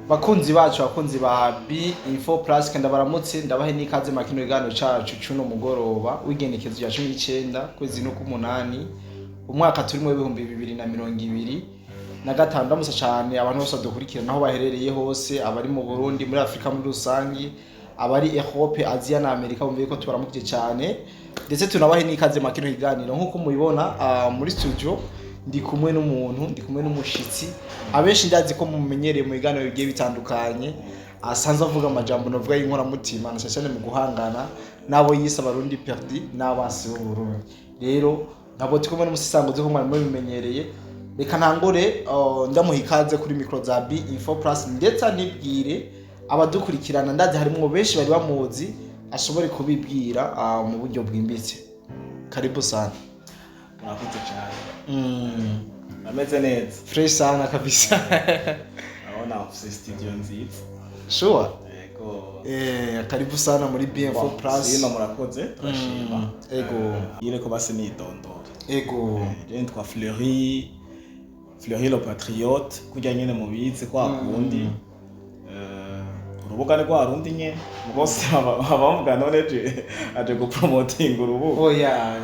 Bakunzi bacu, bakunzi ba B Info Plus, kenda baramutse, ndabahe n'ikaze mu kino kiganiro cacu cuno mugoroba w'igenekezo rya 19 kwezi no k'umunani, umwaka turimo w'2025. Ndamutse cane abantu bose badukurikirana aho baherereye hose, abari mu Burundi, muri Afrika muri rusangi, abari Europe, Asia na Amerika, bumve ko tubaramukije cyane, ndetse tunabahe n'ikaze mu kino kiganiro. Nk'uko mubibona, muri studio ndi kumwe n'umuntu, ndi kumwe n'umushitsi abenshi ndazi ko mumenyereye mu biganiro bigiye bitandukanye, asanzwe avuga amajambo navuga y'inkoramutima, na cyane cyane mu guhangana n'abo yise Abarundi perdi n'abansi b'Uburundi. Rero ntabwo turi kumwe n'umusisanguzi ko mwari mubimenyereye. Reka ntangure ndamuha ikaze kuri micro za B Info Plus, ndetse anibwire abadukurikirana. Ndazi harimwo benshi bari bamuzi, ashobore kubibwira mu buryo bwimbitse. Karibu sana. Murakoze cyane. Ameze neza. Fresh sana kabisa. Urabona ufise studio nziza. Sure. Yego. Karibu sana muri B Info Bon, Plus. Sino murakoze, turashima. Ego. Yire ko basi nidondora. Ego. Je nitwa Fleury, Fleury le Patriote, kurya nyene mubizi kwa kundi. Urubuga ni rwa rundi nyene bose bavuga, none je aje gupromotinga urubuga. Oh yeah.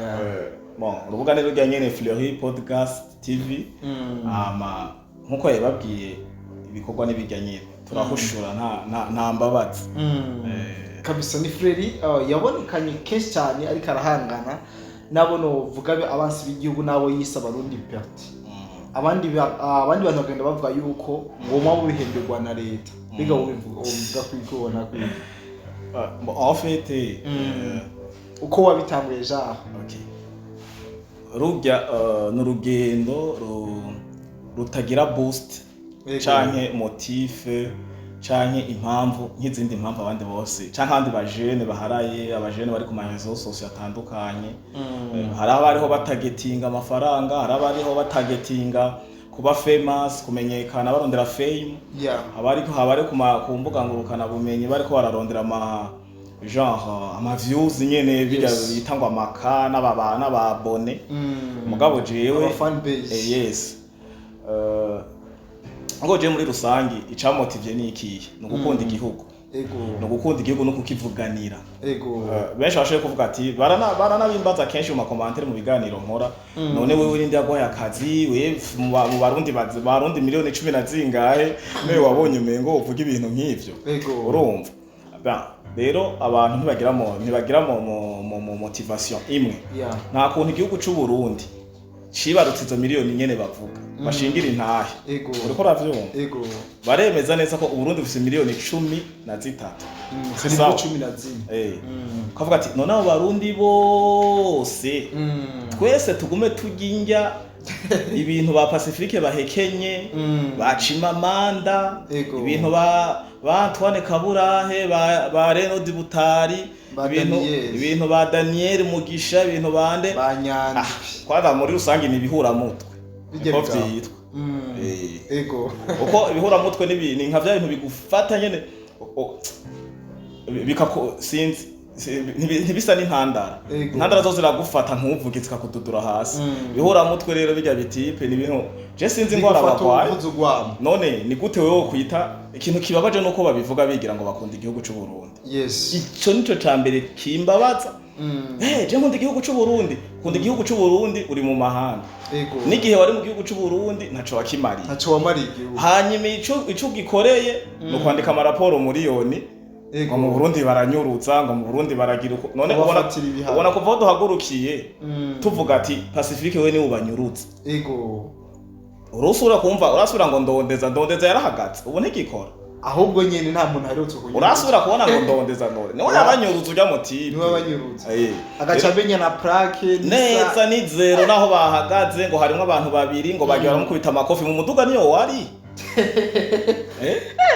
Bon, urubuga ni rurya nyene, Fleury Podcast TV. Ama nkuko yababwiye, ibikorwa n'ibijya nyene turahushura, nta mbabazi. Kabisa, ni Fleury yabonekanye kenshi cyane ariko arahangana nabo novuga abansi b'igihugu, nabo yise Abarundi perdi. Abandi bantu bagenda bavuga yuko ngoma bihemberwa na leta. Biga ubivuga kwikubona kwiga. Bon, en fait, Uko wabitanguye genre? Okay. Rujya ni urugendo rutagira boost canke motif canke impamvu nk'izindi mpamvu abandi bose canke abandi bajene baharaye, abajene bari ku ma réseaux sociaux atandukanye. Hari abariho batagetinga amafaranga, hari abariho batagetinga kuba famous, kumenyekana, barondera fame. Abariko habari ku mbuga ngurukana bumenyi bariko bararondera ama genre ama views nyene bijya bita ngo amaka n'ababa n'ababone. Mugabo jewe Aba fan base. Yes, ngo jewe muri rusangi icamotivye ni ikihe? Ni ugukunda igihugu. Ni ugukunda igihugu no kukivuganira. Benshi bashoboye kuvuga ati baranabimbaza kenshi mu ma commentaires, mu biganiro nkora: "None wewe ninde yaguhaye akazi? We mu Barundi Barundi miliyoni cumi na zingahe niwe wabonye umengo uvuga ibintu nk'ivyo?" Urumva? Ben, rero abantu ntibagira mu motivation imwe. Nta kuntu igihugu c'u Burundi cibarutse izo miliyoni nyene bavuga bashingira intahe. Uriko uravyumva? Ego. Baremeza neza ko Uburundi bufise miliyoni 13. Zirindwi. Sawa. 14. Ukavuga ati none abo Barundi bose, twese tugume turya indya ibintu ba Pacifique bahekenye, ba Chimamanda, ibintu ba Antoine Kaburahe, ba Renaud Butari, Ba ibintu Daniel. ibintu ba Daniel Mugisha, ibintu bande. Ba Nyandwi. Kwanza muri rusange ni ibihuramutwe. Bijya niko bigabo. vyitwa. Uko ibihuramutwe ni nka vya bintu bigufata nyene bikako sinzi ntibisa n'intandara. Intandara zo ziragufata ntuvuge, zikakududura hasi. Ibihuramutwe rero bijya bitipe ni ibintu je sinzi ingwara Bigufata bagwaye. uvuze urwamo. None ni gute wewe kwita ikintu kibabaje nuko babivuga bigira ngo bakunda igihugu c'u Burundi? Ico nico ca mbere kimbabaza. Je nkunda igihugu c'u Burundi, kunda igihugu c'u Burundi uri mu mahanga. N'igihe wari mu gihugu c'u Burundi ntaco wakimariye. Ntaco wamariye igihugu. Hanyuma ico ugikoreye ni ukwandika amaraporo miliyoni ngo mu Burundi baranyuruza, ngo mu Burundi baragira uko. None ubona Kubafatira ibihano. ubona kuva aho duhagurukiye tuvuga ati Pacifique we niwe ubanyurutse, urusubira kumva, urasubira ngo ndondeza ndondeza yarahagaze, ubu ntigikora. Ahubwo nyene nta muntu aherutse kunyuruza. Urasubira kubona ngo ndondeza ndonde niwe yabanyuruza ujya mu type. Niwe abanyuruza. Agaca amenya na plaque Neza, ni zero naho bahagaze ngo harimo abantu babiri ngo bagiye baramukubita amakofi mu muduga, niyo wari.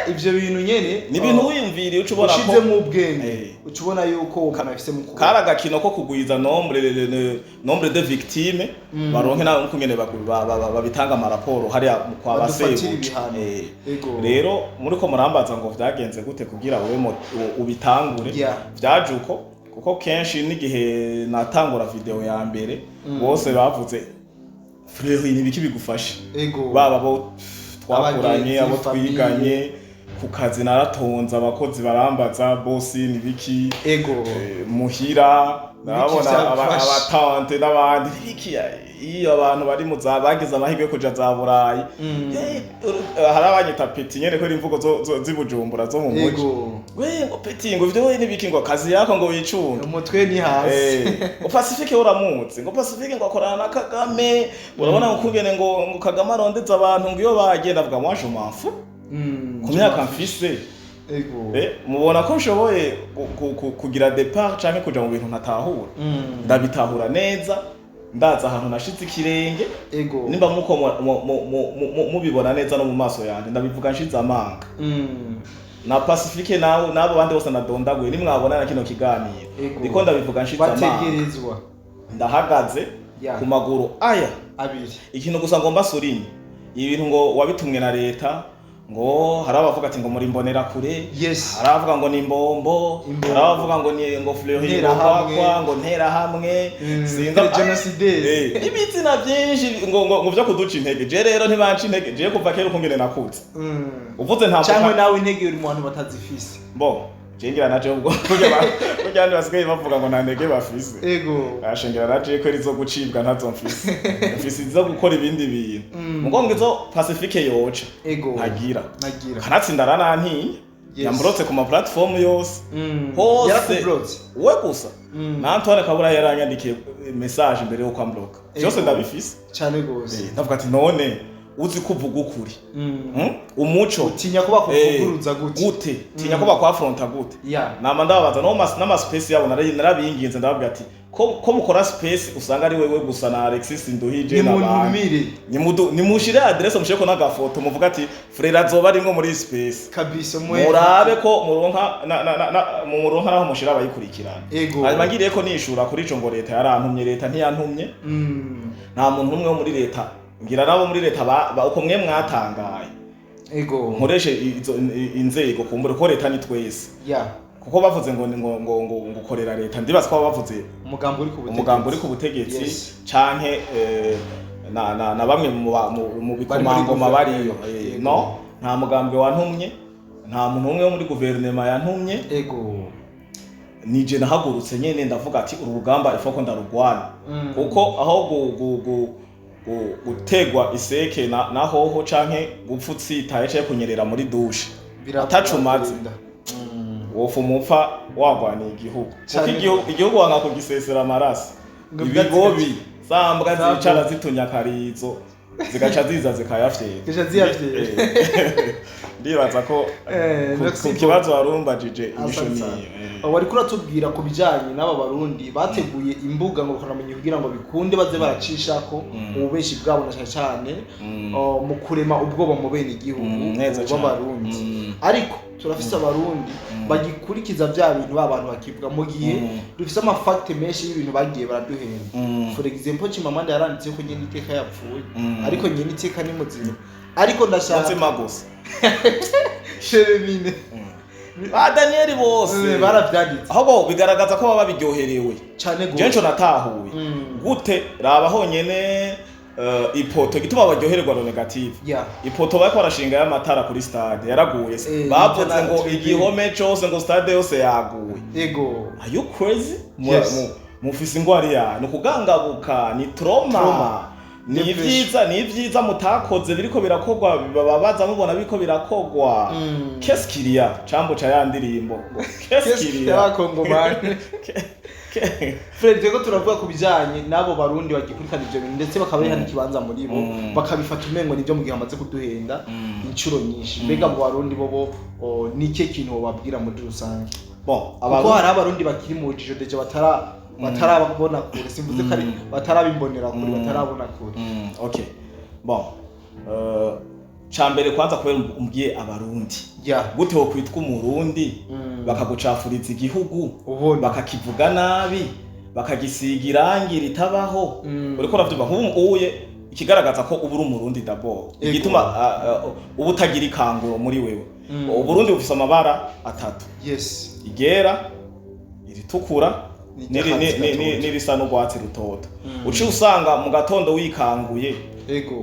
Ivyo bintu nyene Ni ibintu wiyumviriye uca ubona ko ushizemo ubwenge, uca ubona yuko uwo muntu afise mu kuboko. Kari agakino ko kugwiza nombre de victimes, baronke nawe nkungene babitanga amaraporo hariya kwa Badufatire basebuja. ibihano. Rero muri ko murambaza ngo vyagenze gute kugira wewe ubitangure? Vyaje uko, kuko kenshi n'igihe natangura video ya mbere, bose bavuze: "Frère, ni ibiki bigufasha?" Baba bo twakuranye, Abagenzi, abo famille. twiganye. Ku kazi naratonze, abakozi barambaza: "Bosi, nibiki?" Ego. Muhira ndabona Vyagufasha? Abatante n'abandi, nibiki? Iyo abantu bari mu za bagize amahirwe yo kuja za Burayi, hari abanyita petit nyene, kubera imvugo z'i Bujumbura zo mu muji. We ngo petit, ngo ivyo we nibiki, ngo kazi yako, ngo wicunge. Umutwe ni hasi. Ngo Pacifique uramutse, ngo Pacifique ngo akorana na Kagame, urabona ngo kungene ngo Kagame arondeza abantu, ngo iyo bagenda avuga: "Moi je m'en fous." Ku myaka mfise, mubona ko nshoboye kugira départ canke kuja mu bintu ntatahura. Ndabitahura neza, ndaza ahantu nashize ikirenge. Nimba muko mubibona neza no mu maso yanjye, ndabivuga nshize amanga. Na Pacifique nawe n'abo bandi bose nadondaguye, nimwabona na kino kiganiro, ndiko ndabivuga nshize amanga. Bategerezwa. Ndahagaze ku maguru aya abiri. Ikintu gusa ngomba surinye, ibintu ngo wabitumwe na leta, ngo hari abavuga ati ngo muri mbonera kure, hari abavuga ngo ni imbombo, Imbombo. hari abavuga ngo ni ngo Fleury, ngo Nterahamwe. kwakwa, ngo nterahamwe, sinzi. Génocidaire. Ibitsina byinshi ngo vyo kuduca intege. Je rero ntibanca intege, je kuva kera ukungene nakutse, uvuze ntabwo. Cyangwa nawe intege uri mu bantu batazifise? Bo je ngira naje ubwo kurya abandi basigaye bavuga ngo nta ntege bafise. Ashengera naje ko izo gucibwa ntazo mfise, mfise izo gukora ibindi bintu. Mugo ngo izo Pacifique yoca ntagira. Nagira. Kanatsinda aranantinya. Yamburotse ku ma platform yose, hose. Yarakublotse? We gusa. Na Antoine Kabura yaranyandikiye message imbere yuko ambloka. Byose ndabifise. Cyane gose. Ndavuga ati: "None uzi ko uvuga ukuri, Umuco Utinya ko bakuvuguruza gute? Gute? Tinya ko bakwafronta gute?" Nama ndababaza no n'ama space yabo, narabinginze, ndababwira ati ko mukora space usanga ari wewe gusa na Alexis Nduhije n'abandi. Nimuntumire. Nimushire adresse, mushireko n'agafoto, muvuga ati frère azoba arimwo muri space. Kabisa mwe. Murabe ko muronka muronka naho mushira abayikurikirana. Hanyuma ngiriye ko nishura kuri ico ngo leta yarantumye, leta ntiyantumye. Nta muntu n'umwe wo muri leta, ngira nabo muri leta uko mwe mwatangaye. Nkoreshe izo inzego kumbure ko leta ni twese. Kuko bavuze ngo ukorera leta, ndibaza ko baba bavuze umugambi uri ku butegetsi. Umugambi uri ku butegetsi. Canke na bamwe mu Bari muri bikomangoma bariyo. guverinoma. No nta mugambwe wantumye, nta muntu umwe wo muri guverinoma yantumye. Nije nahagurutse nyene, ndavuga ati uru rugamba ifo ko ndarugwana, kuko aho gutegwa iseke na hoho canke gupfa utsitaye canke kunyerera muri douche atacumaze, wofa umupfa wagwaniye igihugu, kuko Cane. igihugu wanga kugisesera amaraso. Ngo ibigobi zambwa Zambwa. zicara zitunya akarizo, zigaca ziza zikayafyera. Zigaca ziyafyera. Ndibaza ko Merci ku beaucoup. kibazo warumbajije inyishu Asante niyo. sana. Wariko uratubwira ku bijanye n'aba Barundi bateguye imbuga ngo bakanamenya kugira ngo bikunde baze baracishako ububeshi bwabo, na cane cane mu kurema ubwoba mu bene igihugu Neza cane. b'Abarundi. Ariko turafise Abarundi bagikurikiza vya bintu ba bantu bakivuga, mu gihe dufise ama facts menshi y'ibintu bagiye baraduhenda. For example, Chimamanda yaranditse ko nyene iteka yapfuye, ariko nyene iteka ni muzima, ariko ndashaka Mutima gusa. Sheremine. Ba Daniel bose baravyanditse. Ahubwo bigaragaza ko baba babiryoherewe. Cane Je gose. nco natahuye, gute raba honyene, ipoto gituma baryohererwa no négative, ipoto bariko barashinga y'amatara kuri stade yaraguye. Bavuze ngo igihome cose, ngo stade yose yaguye. Are you crazy? Yes. Mufise ingwara ya ni ukugangabuka, ni trauma. Trauma. Ni Depression. ivyiza, ni ivyiza mutakoze biriko birakogwa, bibababaza mubona biriko birakogwa. Qu'est-ce qu'il y a? Cambo ca ya ndirimbo ngo qu'est-ce qu'il y a? Y'abakongomani. Fred, turiko turavuga ku bijanye n'abo Barundi bagikurikirana ivyo bintu, ndetse bakaba bari n'ikibanza muri bo, bakabifata umengo nivyo, mu gihe bamaze kuduhenda inshuro nyinshi. Mbega mu Barundi bobo ni ikihe kintu wobabwira muri rusange? Bon, Kuko abarundi hari abarundi bakiri mu rujijo déjà, batarabona kure, simvuze ko ari batarabimbonera kure, batarabona kure. Okay, bon, ca mbere kwanza, kubera umbwiye Abarundi, gute wo kwitwa Umurundi bakagucafuriza igihugu, ubona bakakivuga nabi, bakagisiga irangi ritabaho? Uriko uravyumva nk'ubu uye ikigaragaza ko uba uri Umurundi d'abord, igituma uba utagira ikanguro muri wewe. Uburundi bufise amabara atatu: iryera, iritukura, n'iryakatsi gatoto. N'irisa n'urwatsi rutoto. Uciye usanga mu gatondo wikanguye,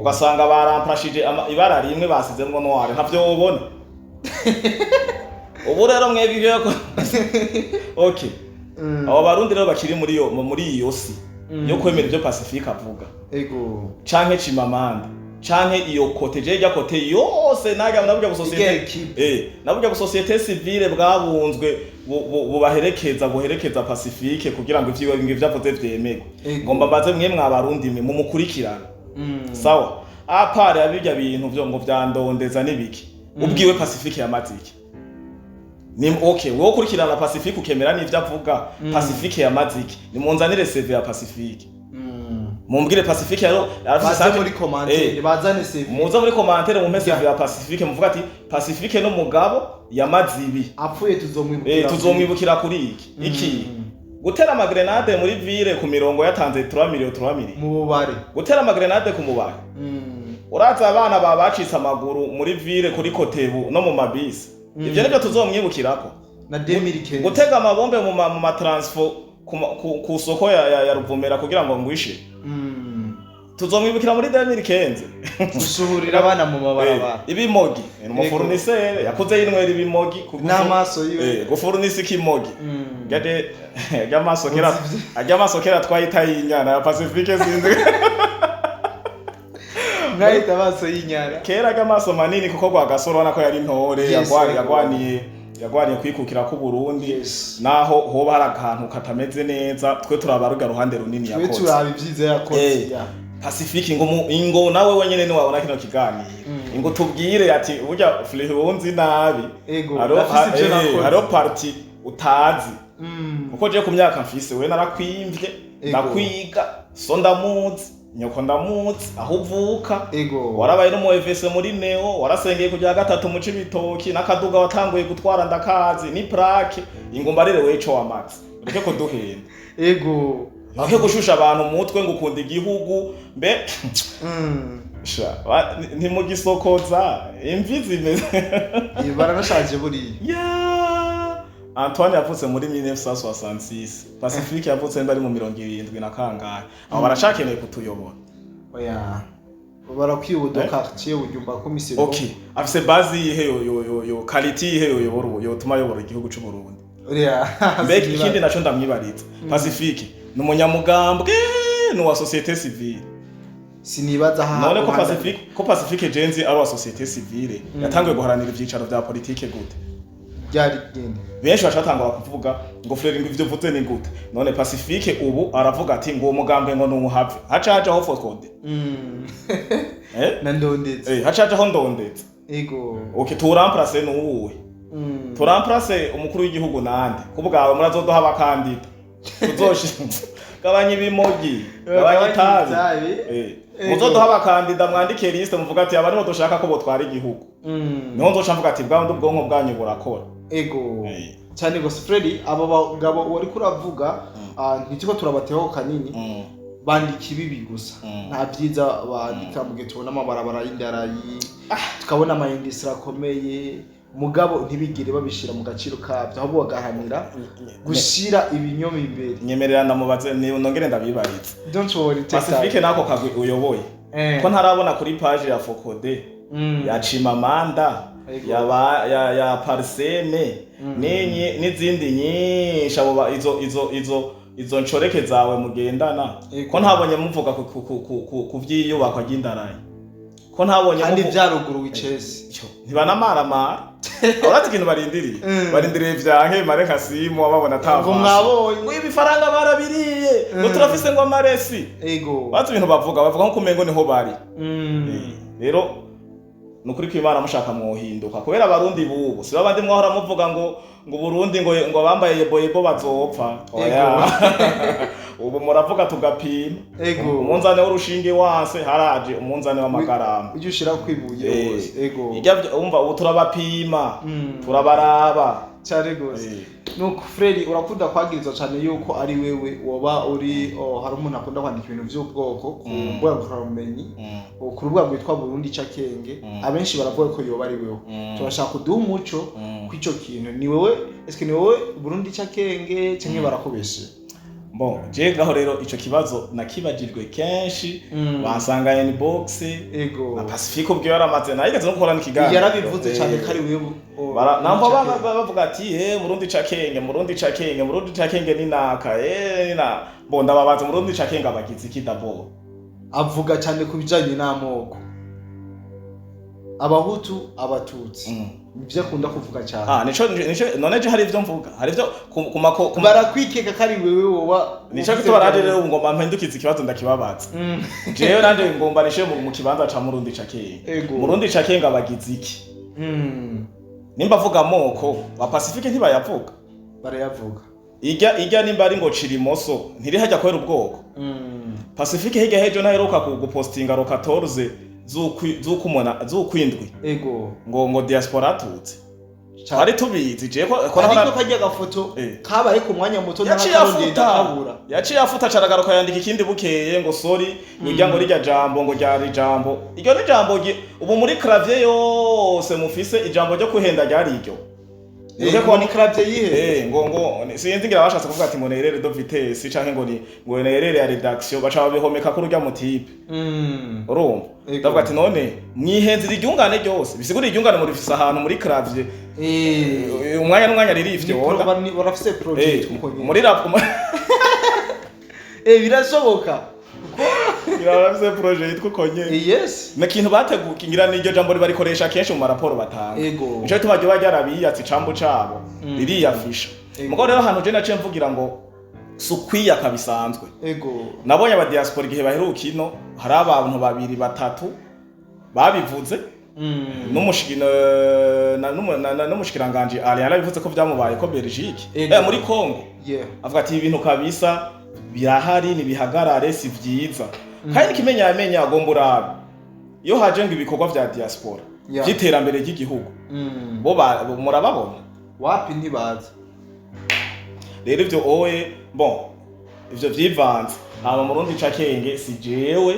ugasanga baramprashije ibara rimwe basizemwo noir, ntavyo wobona. Ubu rero mwebwe ibyo okay, abo Barundi rero bakiri muri iyo si yo kwemera ibyo Pacifique avuga, canke Chimamanda, canke iyo côté, je rya côté yose naga naburya Irya busociété équipe. Naburya busociété civile bwabunzwe bubaherekeza, buherekeza Pacifique kugira ngo ivyiwe ngo ivyo avuze vyemerwe. Ngomba mbaze mwe mwabarundi mwe mumukurikirana, sawa, à part abirya bintu vyo ngo vyandondeza n'ibiki, ubwiwe Pacifique yamaze iki? Ni okay, wowe ukurikirana Pacifique ukemera n'ivyo avuga, Pacifique yamaze iki? Nimunzanire CV ya Pacifique, mumbwire Pacifique yaro arafise Baze muri commentaire, bazane CV. Muze muri commentaire mumpe CV ya Pacifique, muvuga ati Pacifique n'umugabo yamaze ibi. Apfuye tuzomwibukira. Tuzomwibukira kuri iki iki: gutera amagrenade muri ville ku mirongo yatanze 3 millions, 3 millions mu bubare. Gutera amagrenade ku mubare, uraza abana ba bacitse amaguru muri ville kuri Kotebu no mu mabisi, ivyo nivyo tuzomwibukirako. Na 2015. Gutega amabombe mu matransfo ku soko ya Ruvumera kugira ngo ngwishe, tuzomwibukira muri 2015. Gusuhurira abana mu mabarabara. Ibimogi ni umufournisseur, yakuze yinywera ibimogi N'amaso yiwe. Gufurnisa ikimogi. Gade ry'amaso kera, ry'amaso kera twayita y'inyana ya Pacifique, sinzi. Mwahita amaso y'inyana. Kera ry'amaso manini kuko gwa gasoro ubona ko yari intore. Yagwaniye kwikukira ku Burundi. Naho hoba hari akantu katameze neza, twe turaba ruga ruhande runini Twe yakoze. turaba ibyiza yakoze. Pacifique, ngo ingo nawe wenyene niwabona kino kiganiro, ingo tubwire ati burya Flehunzi nabi. Ndafise ivyo nakoze. Hariho partie utazi, kuko je ku myaka mfise we narakwimvye, ndakwiga, so ndamuzi, nyoko ndamuzi, aho uvuka, warabaye no mu EVC muri Neo, warasengeye kujya gatatu mu Cibitoki, n'akaduga watanguye gutwara ndakazi ni plaque. Ingumba rero wewe ico wamaze, ureke kuduhenda. Ureke gushusha abantu umutwe ngo ukunda igihugu mbe. Sha ntimugisokoza imvi zimeze. Baranashaje buriya. Ya Antoine yavutse muri 1966, Pacifique yavutse mba ari mu 70 na kangahe. Abo baracakeneye kutuyobora? Oya, barakwiye ubu do quartier Bujumbura komiseri. Okay, afise base yihe yo qualité yihe yoyobora ubu yotuma ayobora igihugu c'u Burundi? Oya. Mbega ikindi naco ndamwibariza, Pacifique ni umunyamugambwe, ni uwa société civile? Sinibaza aha. None ko Pacifique Genzi ari uwa société civile, yatanguye guharanira ivyicaro vya politike gute? Byari gende. Benshi bacatangura kuvuga ngo Frere, ngo ivyo uvuze ni gute? None Pacifique ubu aravuga ati ngo uwo mugambwe ngo nuwuhave, haca hajaho Focode. Na ndondetse. Haca hajaho ndondetse. Okay, turamplace nuwuhe? Turamplace umukuru w'igihugu nande kubwawe? Murazoduha abakandida tuzoshi gabanya ibimogi, gabanya itabi. Itabi. Muzoduha abakandida, mwandike liste, muvuga ati aba nibo dushaka ko botwara igihugu, niho nzoca mvuga ati bwa ubwonko bwanyu burakora. Cyane gose Freddy, aba bagabo wari kuravuga, ntituko turabateho kanini, bandika ibibi gusa, nta byiza bandika. Mu gihe tubona amabarabara y'indarayi, tukabona amayindisitiri akomeye, mugabo ntibigire babishira mu gaciro kabyo, ahubwo bagahanira gushira ibinyoma imbere. Nyemerera ndamubaze, nongere ndabibarize. Don't worry, take Pacifique time. nako kagwi uyoboye, ko ntarabona kuri page ya Focode, ya Chimamanda, ya Parseme n'izindi nyinshi, abo izo nshoreke zawe mugendana, ko ntabonye muvuga ku vy'iyubakwa ry'indarayi, ko ntabonye Kandi byaruguruwe icese. Ntibanamaramara, urazi ikintu barindiriye? Barindiriye vyanke mare Kasimu babona Ngo atavasi mwabonye. Ngo ibifaranga barabiriye, ngo turafise ngo amaresi. Bazi ibintu bavuga nko kumengo niho bari. Rero nukuri ko Imana mushaka mwohinduka, kubera abarundi bubu si babandi mwahora muvuga ngo Burundi ngo bambaye yebo yebo bazopfa. Oya, ubu muravuga tugapima. Umunzane w'urushinge wanse, haraje umunzane w'amagarama. Ujye ushira kwibuye wose. Umva, ubu turabapima, turabaraba. Cyane gose. Nuko Freddy, urakunda kwagirizwa cyane yuko ari wewe woba uri hari umuntu akunda kwandika ibintu by'ubwoko ku mbuga ngurukanabumenyi, ku rubuga rwitwa Burundi Cakenge. Abenshi baravuga ko yoba ari wewe. Turashaka kuduha umuco kw'ico kintu. Ni wewe? Eske ni wowe Burundi Cakenge canke barakubeshe? Bon, je ngaho rero ico kibazo nakibajijwe kenshi, bansanga inbox na Pacifique ubwo yaramaze nayigeze no gukora n'ikiganiro. Yarabivuze cyane ko ari wewe. Namva bavuga ati Murundi cakenge, Murundi cakenge, Murundi cakenge ni naka, na bon, ndababaza, Murundi cakenge abagize iki d'abord? Avuga cyane ku bijanye n'amoko, abahutu, abatutsi, nibyo akunda kuvuga cyane. Ah, nico none je hari ivyo mvuga, hari ivyo ku mako Barakwikeka ko ari wewe woba. Nico gituma ranje rero ngomba mpindukiza ikibazo, ndakibabaza. Jewe nanje ngomba nishe mu kibanza ca Murundi cakenge. Murundi cakenge abagize iki? Nimba avuga amoko, ba Pacifique ntibayavuga? Barayavuga. Ijya nimba ari ngo cirimoso ntiri hajya kubera ubwoko. Pacifique hirya hejo ntaheruka gupostinga le 14 z'ukumona z'ukwindwi ngo diaspora atutse. Twari tubizi je ko Ariko kajya gafoto kabaye ku mwanya muto, yaciye n'akarondeye afuta ndakabura. Yaciye afuta, caragaruka yandika ikindi bukeye ngo sorry, ngo irya ngo rirya jambo ngo ryari jambo, iryo ni jambo ubu muri clavier yose mufise ijambo ryo kwihenda ryari iryo. Ngo ni clavier yihe? Ngo sinzi, ngira bashatse kuvuga ati ngo nerere de vitesse canke ngo ni ngo nerere ya rédaction, baca babihomeka kuri urya mutipe. Urumva? Ndavuga ati none mwihenze iryungane ryose, bisigura iryungane murifise ahantu muri clavier. Umwanya n'umwanya ririfyonda. Barafise project uko nyene. Muri rap Birashoboka. Barafise projet yitwa uko nyene. Yes. Ni ikintu bateguye, ngira n'iryo jambo ribarikoresha kenshi mu maraporo batanga. Nico gituma ryoba ryarabiyatse icambu cabo ririyafisha. Mugabo rero ahantu je naciye mvugira ngo si ukwiyaka bisanzwe, nabonye aba diaspora igihe baheruka ino, hari abantu babiri batatu babivuze, n'umushikiranganji ari yarabivuze ko vyamubaye ko Belgique, muri Congo, avuga ati ibintu kabisa birahari, nibihagarare, si vyiza. Kandi nikimenya yamenya agomba urabe iyo haje ngo ibikorwa vya diaspora vy'iterambere ry'igihugu, bo murababona? Wapi, ntibaza. Rero ivyo oye, bon, ivyo vyivanze. Hama Murundi cakenge si jewe,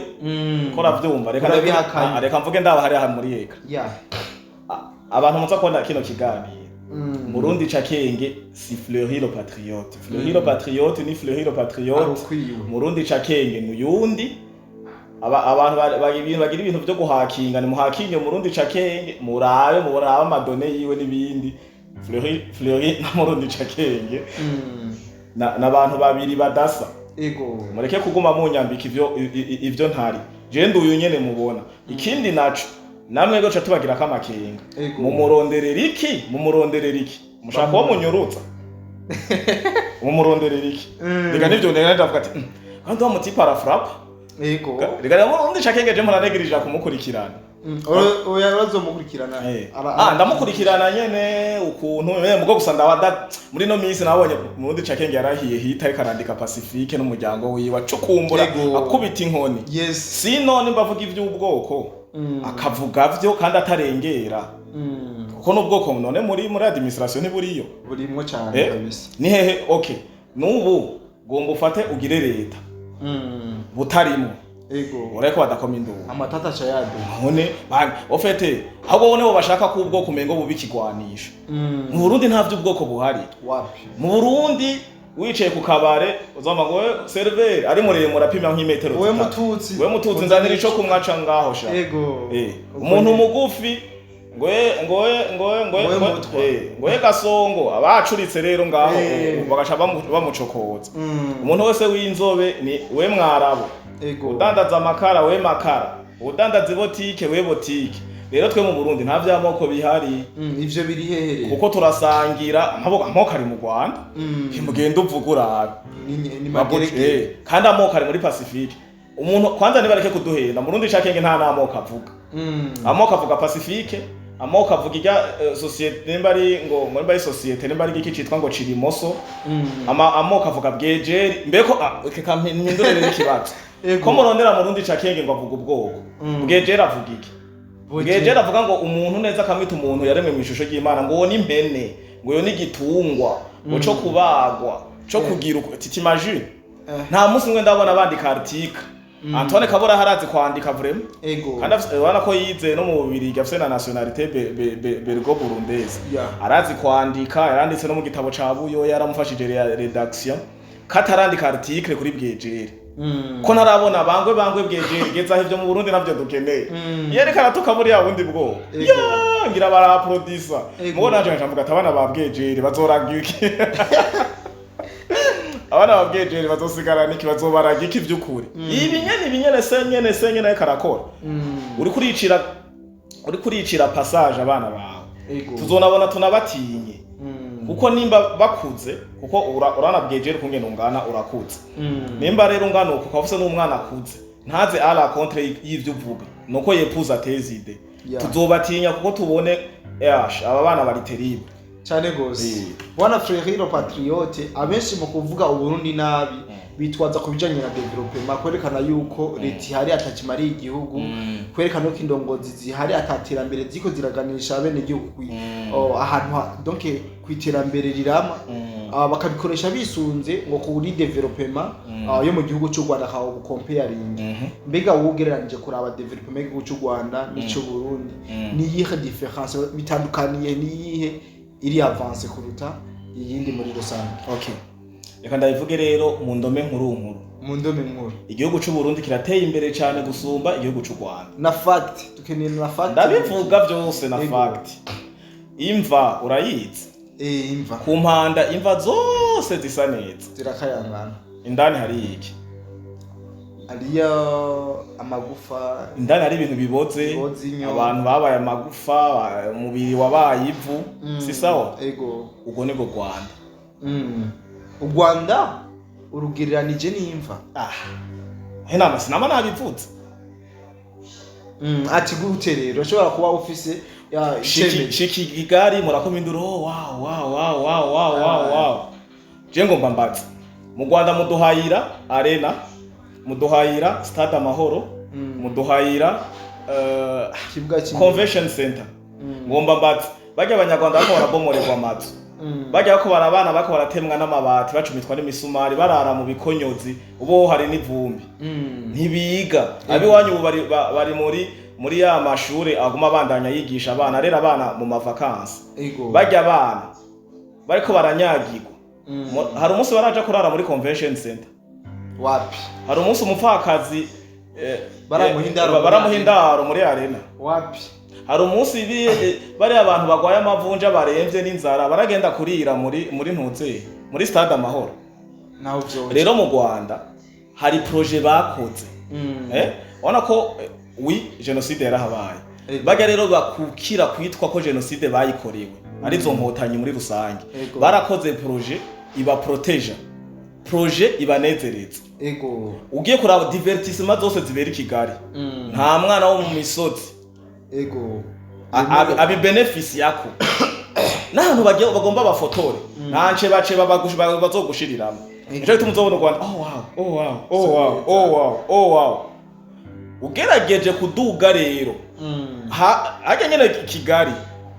ko ravyumva, reka Urabihakanye. Ah, reka mvuge ndaba hariya muri eka. Abantu muza kubona kino kiganiro, Murundi cakenge si Fleury le Patriote. Fleury le Patriote ni Fleury le Patriote. Arukwiwe. Murundi cakenge nuyundi. Abantu bagira ibintu vyo guhakinga, ni muhakinge Murundi cakenge, murabe murabe amadone yiwe n'ibindi. Fleury na Murundi cakenge n'abantu babiri badasa. Mureke kuguma munyambika ivyo ivyo ntari. Je nduyu nyene mubona. Ikindi naco namwe goca tubagira kamakenga, mumuronderera iki? Mumuronderera iki? Mushaka uwo munyurutsa? Mumuronderera iki? Reka nivyo ndenda ndavuga ati "Kandi wa mutipe arafrapa." Reka rero Murundi cakenge je mpora kumukurikirana. Oya, urazomukurikirana. Ndamukurikirana nyene ukuntu mugo gusa ndaba muri no minsi nabonye Murundi cakenge yarahiye hita ariko arandika Pacifique n'umuryango wiwe acukumbura, akubita inkoni. Sino nimba avuga ivy'ubwoko, akavuga vyo kandi atarengera, kuko n'ubwoko none muri administration ntiburiyo? Burimwo cyane. Kabisa. Ni hehe? Okay, n'ubu gomba ufate ugire leta butarimo, ureko badakoma induru. Amatata aca yaduha. None au fait ahubwo bo nibo bashaka ko ubwoko umengo buba ikigwanisho. Mu Burundi nta vy'ubwoko buhari. Wapi. Mu Burundi wicaye ku kabare uzumva ngo we serveur ari muremure apima nk'imetero We 3. mututsi. We mututsi, nzanira ico kumwaca ngaho sha. Umuntu mugufi ngoye ngoye ngoye ngoye Ngoye mutwa. Ngoye gasongo abacuritse rero ngaho bagaca bamucokoza. Umuntu wese w'inzobe ni we mwarabu, udandaza amakara we makara, udandaza ibotike we botike. Rero twe mu Burundi nta vy'amoko bihari. Ivyo biri hehe rero? Kuko turasangira amoko ari mu Rwanda. Ntimugenda uvuga urabe. Ni magereke. Kandi amoko ari muri Pacifique. Umuntu kwanza nibareke kuduhenda, Murundi cakenge nta n'amoko avuga. Amoko avuga Pacifique, amoko avuga irya société, nimba ari ngo nimba ari société, nimba ari iki citwa ngo Cirimoso. Amoko avuga bwejeri mbeko. Reka mpindure rero ikibazo. Ko murondera Murundi cakenge ngo avuga ubwoko, bwejeri avuga iki? Bwejeri avuga ngo umuntu neza akamwita umuntu yaremwe mu ishusho ry'Imana, ngo uwo ni impene, ngo uyo ni igitungwa, ngo co kubagwa, co kugira uko t'imagines? Nta munsi umwe ndabona bandika article. Antoine Kabura harazi kwandika vraiment. Kandi urabona ko yize no mu Bubirigi, afise na nationalité belgo burundaise. Arazi kwandika, yaranditse no mu gitabo ca Buyo, yaramufashije rédaction. Katarandika article kuri Bwejeri, ko ntarabona bangwe bangwe Bwejeri gezaho, ivyo mu Burundi navyo dukeneye. Yerekana tuka buriya bundi bwoko. Ya, ngira baraprodisa. Mugo nanje nkaca mvuga ati abana ba Bwejeri bazoraga iki? Abana ba Bwejeri bazosigara niki? Bazobaraga iki vy'ukuri? Ibi nyene, ibi nyene se nyene se nyene ariko arakora. Uri kuricira passage abana bawe. Tuzonabona tunabatinye. Kuko nimba bakuze, kuko urana Bwejeri kungene ungana, urakuze. Nimba rero ungana uko, ukaba ufise n'umwana akuze, ntaze à la contre y'ivyo uvuga, nuko yepuza tes idées. Tuzobatinya kuko tubone yash aba bana bari terrible. Cyane gose. Bwana Fleury le Patriote, abenshi mu kuvuga Uburundi nabi bitwaza ku bijanye na développement, kwerekana yuko leta ihari atakimariye igihugu, kwerekana ko indongozi zihari ataterambere ziko ziraganisha bene igihugu ahantu donc ku iterambere rirama. Bakabikoresha bisunze ngo kuri développement yo mu gihugu cy'u Rwanda, kawo comparing. Mbega wowe ugereranije kuraba développement y'igihugu cy'u Rwanda n'ic'u Burundi, niyihe différence bitandukaniye? Niyihe iri avancée kuruta iyindi muri rusange? Okay, reka ndabivuge rero mu ndome nkuru nkuru. Mu ndome nkuru. Igihugu c'u Burundi kirateye imbere cyane gusumba igihugu c'u Rwanda. Na fact, dukeneye na fact. Ndabivuga byose na fact. Imva urayizi? Eh, imva. Ku mpanda imva zose zisa neza. Zirakayangana. Indani hari iki? Ariyo amagufa. Indani hari ibintu biboze. Biboze inyo. Abantu babaye amagufa, umubiri wabaye ivu. Si sawa? Ego. Ubwo nibwo Rwanda. U Rwanda urugereranije n'imva? Ah, inama sinama nabivuze. Ati gute rero ushobora kuba ufise ya Shiki icyemezo? shiki igari murakoma induru, oh wow wow wow wow wow wow wow. Je ngomba mbaze, mu Rwanda muduhayira Arena, muduhayira Stade Amahoro, muduhayira Kibuga kimwe. Convention Center. Ngomba mbaze, bajya abanyarwanda bako barabomorerwa amazu, bajya bako barabana bako baratemwa n'amabati, bacumitwa n'imisumari, barara mu bikonyozi, ubo hari n'ivumbi, ntibiga. Abiwanyu ubu bari, bari muri ya mashure aguma abandanya yigisha abana, arera abana mu mavakansi. Bajya abana bariko baranyagirwa. Hari umunsi baraja kurara muri Convention Center? Wapi. Hari umunsi umupfakazi Baramuha indaro muri baramuha Arena. indaro muri Arena? Wapi. Hari umunsi bariya abantu bagwaye amavunja, baremvye n'inzara, baragenda kurira muri ntuze, muri Stade Amahoro? Naho vyoje. Rero mu Rwanda hari projet bakoze. Ubona ko oui, génocide yarahabaye. Bajya rero bakukira kwitwa ko génocide bayikorewe arizo nkotanyi muri rusange. Barakoze projet iba protéger, projet ibanezereza. Ugiye kuraba divertissement zose zibera i Kigali, nta mwana wo mu misozi abibenefisiyako n'ahantu bagiye bagomba bafotore, nta nce bace bazogushiriramo. Nico gituma uzobona u Rwanda, oh wow, oh wow, oh wow, oh wow, oh wow. Ugerageje kuduga rero, harya nyene Kigali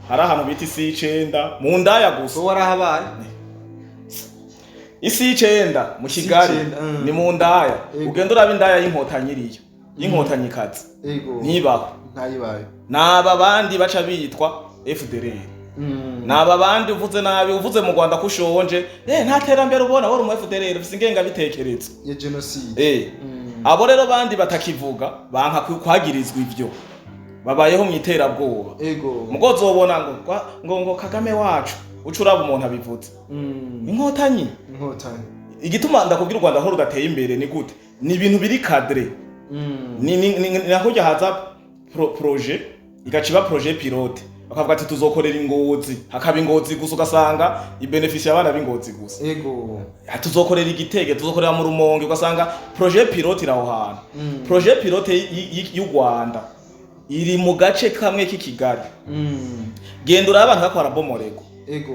hari ahantu bita isi y'icenda, mu ndaya gusa. So warahabaye? Isi y'icenda mu Isi Kigali y'icenda, ni mu ndaya. Ugenda uraba indaya y'inkotanyi iriyo, y'inkotannyikazi. Ntibaho. Ntayibaye. Naba bandi baca bitwa FDLR. Naba bandi uvuze nabi, uvuze mu Rwanda ko ushonje, nta terambere ubona, wari umu FDLR ufise ingengabitekerezo ya genocide. Abo rero bandi batakivuga banka kwagirizwa ivyo, babayeho mu iterabwoba. Mugo uzobona ngo ngo Kagame wacu, uca uraba umuntu abivuze, inkotanyi. Inkotanyi. Igituma ndakubwira u Rwanda aho rudateye imbere ni gute? Ni ibintu biri cadré. Ni naho haza projet, igaca iba projet pilote, bakavuga ati tuzokorera ingozi, hakaba ingozi gusa, ugasanga ibenefisi abana b'ingozi gusa. Ah, tuzokorera igitege, tuzokorera mu Rumonge, ugasanga projet pilote iri aho hantu. Projet pilote y'u Rwanda iri mu gace kamwe k'i Kigali. Genda urabe abantu bariko barabomorerwa,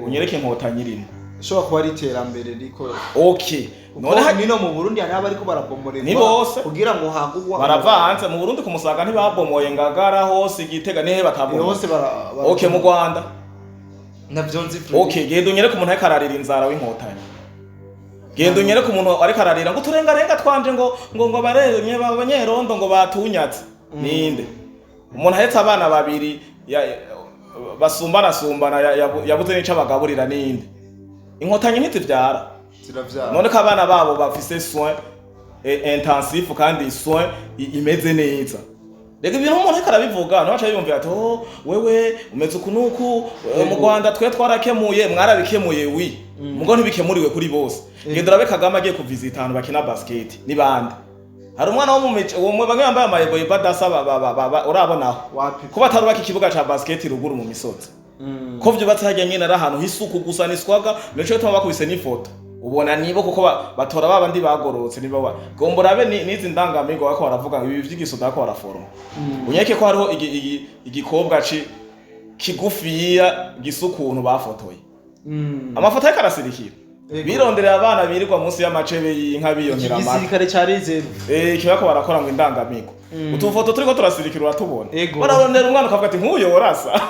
unyereke inkotanyi irimo. Ishobora kuba ari iterambere riko. Okay, none none nino mu Burundi hariho abariko barabomorerwa Ni bose. kugira ngo hagugwa. Baravanze mu Burundi, ku Musaga ntibabomoye, Ngagara hose, Igitega nihe batabomoye? Hose bara Okay, mu Rwanda? Navyo nzi, Fred. Okay, genda unyereke umuntu ariko ararira inzara w'inkotanyi. Genda unyereke umuntu ariko ararira ngo uturengarenga twanje, ngo baremye abanyerondo ngo batunyatse. Ninde umuntu ahetse abana babiri basumbanasumbana, yabuze n'ico abagaburira? Ninde? Inkotanyi ntizivyara. Ziravyara. None ko abana babo bafise soin intensif kandi soin imeze neza. Reka, ibintu umuntu ariko arabivuga nawe aca yiyumvira ati: "Oh, wewe umeze uku nuku." Mu Rwanda twe twarakemuye, mwarabikemuye wi, mugo ntibikemuriwe kuri bose. Genda urabe Kagame agiye kuvizita ahantu bakina basket ni bande. Hari umwana wo mu mice uwo bamwe bambaye amayeboye badasa urabonaho Wapi. ko batarubaka ikibuga ca basket ruguru mu misozi, ko vyubatse harya nyene ari ahantu h'isuku gusa niswaga. Nico gituma bakubise n'ifoto ubona nibo, kuko batora babandi bagororotse. Nibo gomba urabe n'izi ndangamigo bariko baravuga ibi vy'igisoda bariko baraforoma. Unyeke ko hariho igikobwa kigufiya gisa ukuntu bafotoye. Amafoto ariko arasirikira. Bironderera abana birirwa munsi y'amacebe y'inka Iki biyongera amata. gisirikare ca réserve. Kibako barakora ngo indangamigo. Utufoto turiko turasirikira uratubona. Ego. Bararondera umwana ukavuga ati: "Nk'uyo worasa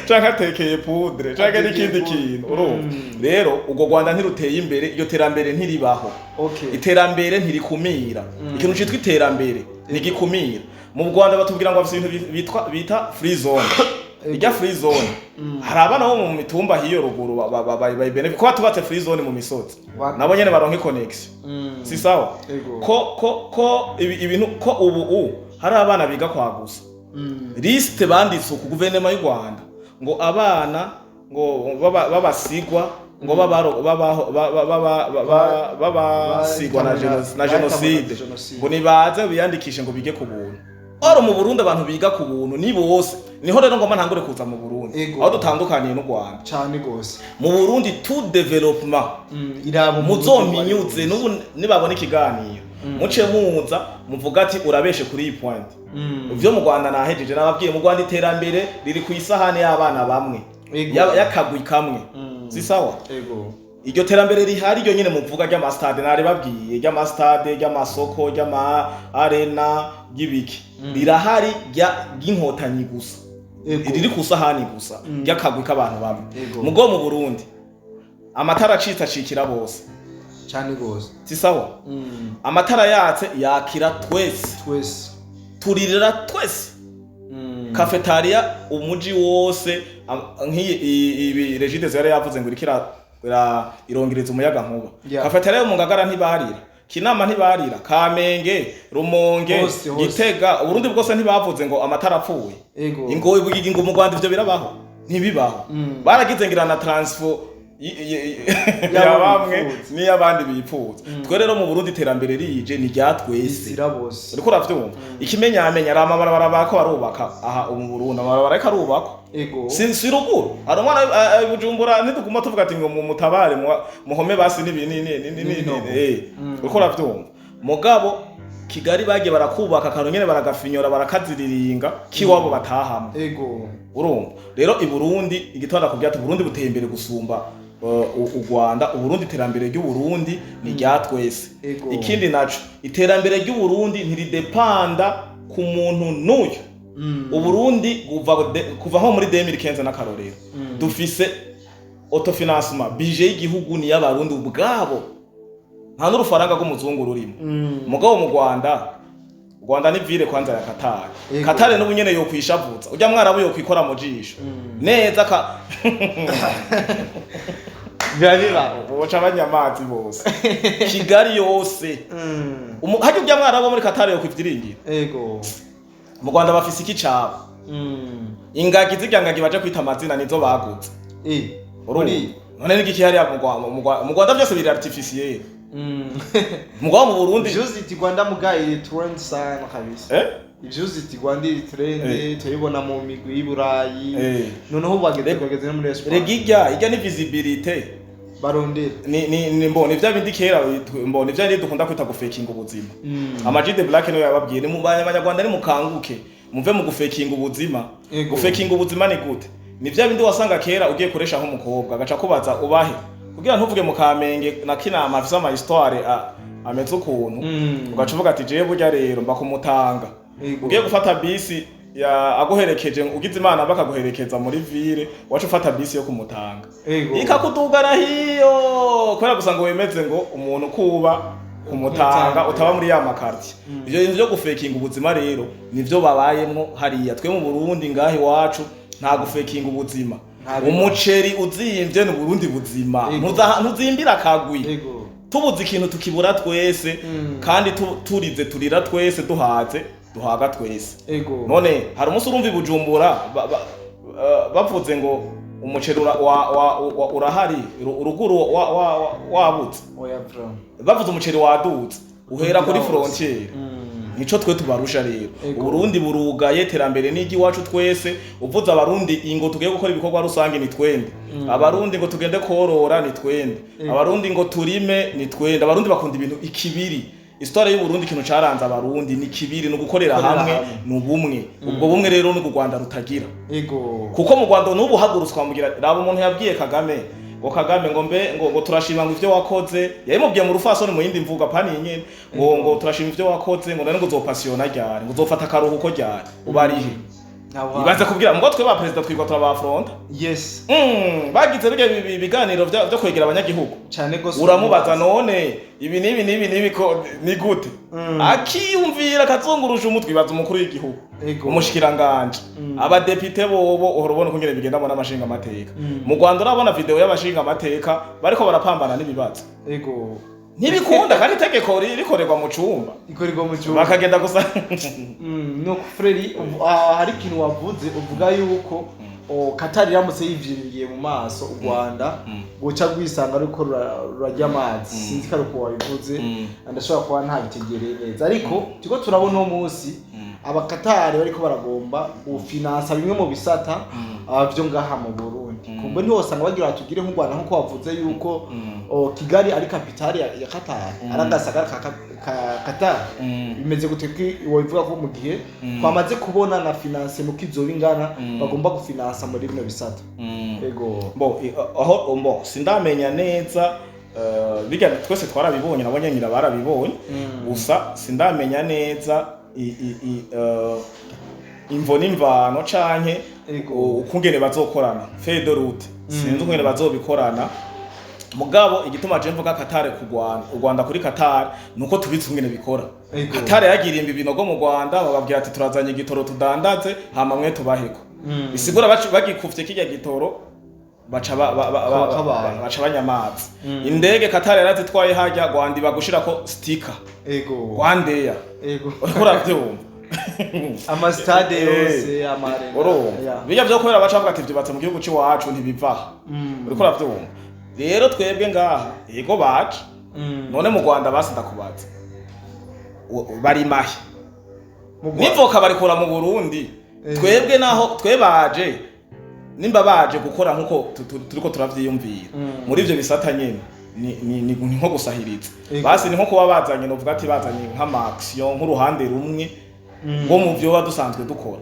canke atekeye poudre canke Atekeye n'ikindi poudre. kintu." Urumva rero urwo Rwanda ntiruteye imbere, iryo terambere ntiribaho. Iterambere ntirikumira. Ikintu citwa iterambere ntigikumira. Mu Rwanda batubwira ngo bafise ibintu bitwa bita free zone. Irya free zone, hari abana bo mu mitumba hiyo ruguru bayibenefit kuba tubatse free zone mu misozi, nabo nyene baronka connection. Si sawa? Ego. Ko ibintu ko ubu hari abana biga kwagusa. Liste banditse ku guverinoma y'u Rwanda ngo abana ngo babasigwa ngo babasigwa na jenoside, ngo nibaze biyandikishe ngo bige ku buntu. Oro mu Burundi abantu biga ku buntu ni bose. Niho rero ngomba ntangure kuza mu Burundi, aho dutandukaniye n'u Rwanda. Cane gose. Mu Burundi tout développement Iraba muzominyuze n'ubu nibabona ikiganiro, muce muza muvuga ati: "Urabeshe kuri iyi point." Ivyo mu Rwanda nahejeje nababwiye. Mu Rwanda iterambere riri ku isahani y'abana bamwe, y'akagwi kamwe. Si sawa? Ego. Iryo terambere rihari ryo nyine muvuga ry'amastade, naribabwiye, ry'amastade, ry'amasoko, ry'ama arena, ry'ibiki, rirahari ry'inkotanyi gusa. Riri ku isahani gusa ry'akagwi k'abantu bamwe. Mugo mu Burundi amatara acitse acikira bose. Cane gose. Si sawa? Amatara yatse yakira twese. Twese. Turirira twese. Cafétéria umuji wose, nk'iyi ibi Regideso yari yavuze ngo iriko irongereza umuyaga nkuba. Cafétéria yo mu Ngagara ntibarira, Kinama ntibarira, Kamenge, Rumonge, Hose, hose. Gitega, Uburundi bwose ntibavuze ngo amatara apfuye. Ingo ngo mu Rwanda ivyo birabaho? Ntibibaho. Baragize ngira na transfo ya Y'abo bamwe bipfuza. n'iy'abandi bipfuza. Twe rero mu Burundi iterambere rije ni rya twese. Izira bose. Uriko uravyumva? Ikimenyamenya ari amabarabara bako barubaka aha ubu mu Burundi, amabarabara ariko arubakwa. Si ruguru hari umwana i Bujumbura ntituguma tuvuga ati ngo mutabare muhome basi n'ibi N'ibinogo. Uriko uravyumva? Mugabo Kigali bagiye barakubaka akantu nyene, baragafinyora, barakaziriringa kiwabo batahamo. Urumva rero i Burundi igitwara kubwira ati Burundi buteye imbere gusumba u Rwanda. Uburundi, iterambere ry'u Burundi ni rya twese. Ikindi naco, iterambere ry'u Burundi ntiridepanda ku muntu n'uyu. Uburundi kuva nko muri 2015 n'akarorero, dufise autofinancement. Budget y'igihugu ni y'abarundi ubwabo, nta n'urufaranga rw'umuzungu rurimo. Mugabo mu Rwanda, u Rwanda ni ville kwanza ya Qatar. Qatar n'ubu nyene yokwishavutsa ujya mwarabu yokwikora mu jisho neza ka Biba biba. Boca abanyamazi bose Kigali yose. Harya ujya mwarabu wo muri Qatar yokwivyiringira. Mu Rwanda bafise iki cabo? Ingagi, zirya ngagi baje kwita amazina nizo baguze. Urumva? None n'igiki hariya mu Rwanda? Mu Rwanda byose biri artificiel. Mugabo mu Burundi Visit Rwanda muga iri trend sana kabisa. Visit Rwanda iri trend, turabibona mu migwi y'i Burayi. Noneho bageze bageze no muri Espagne. Rega ijya ni visibilité. Barondera. Ni mbona ivya bindi kera, mbona ivya bindi dukunda kwita gufekinga ubuzima. Ama G the Black niwe yababwiye ni mu banyarwanda, ni mukanguke muve mu gufekinga ubuzima. Gufekinga ubuzima ni gute? Ni vya bindi wasanga kera ugiye kuresha nk'umukobwa agaca kubaza ubahe, kugira ntuvuge mu Kamenge na Kinama afise ama histoire ameze ukuntu, ugaca uvuga ati: "Jewe burya rero mba kumutanga." Ugiye gufata bisi ya aguherekeje, ugize imana bakaguherekeza muri ville, waca ufata bisi yo kumutanga, ikakudugana hiyo kubera gusa ngo wemeze ngo umuntu kuba kumutanga, Kumutanga. utaba muri ya makarti. Ivyo bintu vyo gufekinga ubuzima rero nivyo babayemwo hariya. Twe mu Burundi ngaha iwacu nta gufekinga ubuzima. Nta bibazo. Umuceri uzimvye ni Burundi buzima. Ego. Ntuzimbira akagwi. Tubuze ikintu tukibura twese, kandi turize turira twese, duhaze duhaga twese. None hari umunsi urumva i Bujumbura bavuze ngo umuceri urahari, uruguru wabutse? Oya, bro. Bavuze umuceri wadutse, uhera kuri Hose. frontière. Nico twe tubarusha rero. Uburundi burugaye, terambere n'iry'iwacu twese. Uvuze Abarundi ingo tugiye gukora ibikorwa rusange, ni twende. Abarundi ngo tugende korora, ni twende. Abarundi ngo turime, ni twende. Abarundi bakunda ibintu ikibiri. Histoire y'Uburundi, ikintu caranze Abarundi ni kibiri, ni ugukorera Gukorera hamwe, hamwe. ni ubumwe. Ubwo bumwe rero ni u Rwanda rutagira, kuko mu Rwanda n'ubu hagurutswa mugira raba umuntu yabwiye Kagame ngo Kagame ngo mbe ngo turashima ngo ivyo wakoze, yabimubwiye mu rufasoni, mu yindi mvuga pani nyene, ngo turashima ivyo wakoze, ngo none ngo uzopasiyona ryari, ngo uzofata akaruhuko ryari, ubarihe? Ibaze kubwira ngo twe ba perezida twigwa turabafronta. Bagize birya biganiro vyo kwegera abanyagihugu. Cane gose. Uramubaza none ibi n'ibi n'ibi n'ibi ko ni gute, akiyumvira akazungurusha umutwe. Ibaza umukuru w'igihugu, umushikiranganje, abadepite bobo uhora ubona ukungene bigendamo n'amashinga amateka. Mu Rwanda urabona video y'abashinga amateka bariko barapambana n'ibibazo? Ntibikunda, kandi itegeko rikorerwa mu cumba. Ikorerwa mu cyumba. Bakagenda gusa. Nuko Freri, hari ikintu wavuze uvuga yuko Qatar iramutse yivyiriye mu maso u Rwanda, guca rwisanga ariko rurarya amazi. Sinzi ko ari uko wabivuze, ndashobora kuba ntabitegereye neza, ariko turiko turabona uno munsi Abakatari bariko baragomba gufinansa bimwe mu bisata vyo ngaha mu Burundi. Kumbe ntiwosanga bagira batugire nk'u Rwanda, nk'uko wavuze yuko Kigali ari kapitale ya Qatar, ari agasagara ka Qatar. Bimeze gute ko wobivuga ko mu gihe twamaze kubona na finance muko izoba ingana, bagomba gufinansa muri bino bisata? Ego. Bo aho mbo sindamenya neza, bijya twese twarabibonye, nabonye nyira barabibonye. Gusa sindamenya neza imvo n'imvano canke ukungene bazokorana, feuille de route, sinzi ukungene bazobikorana. Mugabo igituma je mvuga Qatar ku Rwanda, u Rwanda kuri Qatar, nuko tubizi ukungene bikora. Qatar yagirimba ibinogo mu Rwanda, bababwira ati turazanye igitoro tudandaze, hama mwe tubaheko. Bisigura bagikufye kirya gitoro, baca Kaba kabaye. baca banyamazi. Indege Qatar yarazitwaye hajya Rwanda ibagushirako sticker Rwandair. Uriko uravyumva? Amastade yose, amarena. Urumva bijya vyo kubera baca bavuga ati vyubatse mu gihugu c'iwacu, ntibivaha. Uriko uravyumva rero, twebwe ngaha yego baje. None mu Rwanda basi ndakubaza, barimahe? Mu Rwanda. N'ivoka barikura mu Burundi. Twebwe naho twe baje, nimba baje gukora nkuko turiko turavyiyumvira muri ivyo bisata nyene, ni nko gusahiriza. Basi ni nko kuba bazanye, novuga ati bazanye nk'ama action, nk'uruhande rumwe rwo mu vyo dusanzwe dukora,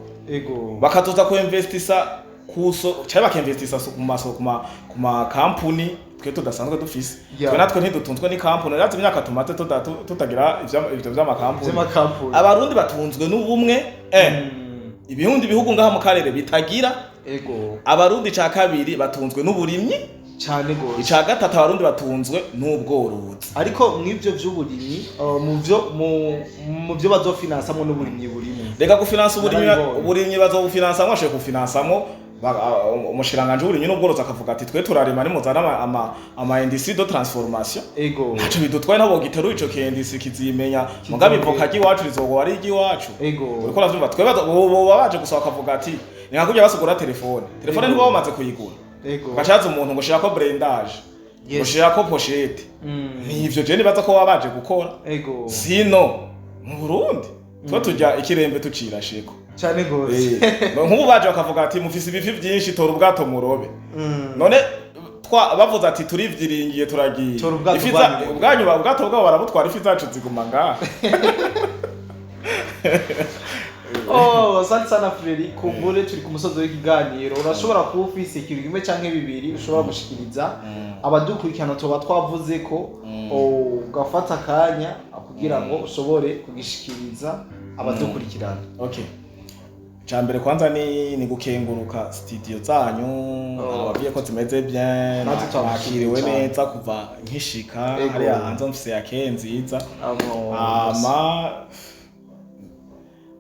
bakatuza ku investisa kuso cyangwa bakinvestisa ku masoko, ku ma kampuni twe tudasanzwe dufise. Twe natwe ntidutunzwe n'ikampuni. Rero imyaka tumaze tutagira ivyo vy'amakampuni. Vy'amakampuni. Abarundi batunzwe n'ubumwe, ibihundi bihugu ngaha mu karere bitagira. Abarundi ca kabiri batunzwe n'uburimyi. Cane gose. Ica gatatu, Abarundi batunzwe n'ubworozi. Ariko mw'ivyo vy'uburimyi, mu vyo mu vyo bazofinansamwo n'uburimyi burimo. Reka gufinansa uburimyi. Narabibonye. Uburimyi bazobufinansamwo, bashoboye kubufinansamwo, umushikiranganji w'uburimyi n'ubworozi akavuga ati twe turarima, nimuzana ama industrie de transformation. Ntaco bidutwaye, nabo giteruye ico kendisi kizimenya, mugabe ivoka ry'iwacu rizogoba ari iry'iwacu. Uriko uravyumva? Twe boba baje gusa bakavuga ati ni nka kurya basugura telefone, ntiba bamaze kuyigura, bacaza umuntu ngo shirako blindage, ngo shirako pochette. Nivyo je nibaza ko baba baje gukora. Sino mu Burundi twe turya ikirembe tucirasheko. Cane gose. Nk'ubu baje bakavuga ati mufise ibifi vyinshi, tora ubwato murobe. None twa bavuze ati turivyiringiye, turagiye. Tora ubwato bwanyu. Ubwanyu ubwato bwabo barabutwara, ifi zacu ziguma ngaha. Oh, asante sana Freri. Kumbure turi ku musozo w'ikiganiro. Urashobora kuba ufise ikintu kimwe canke bibiri ushobora gushikiriza abadukurikirana tuba twavuze ko, ugafata akanya kugira ngo ushobore kugishikiriza abadukurikirana. Okay, Cambere kwanza ni gukenguruka studio zanyu. Ababwiye ko zimeze bien. Natwe twabashimiye Nakiriwe cane. neza kuva nkishika. Hariya hanze mfise yake nziza. Ama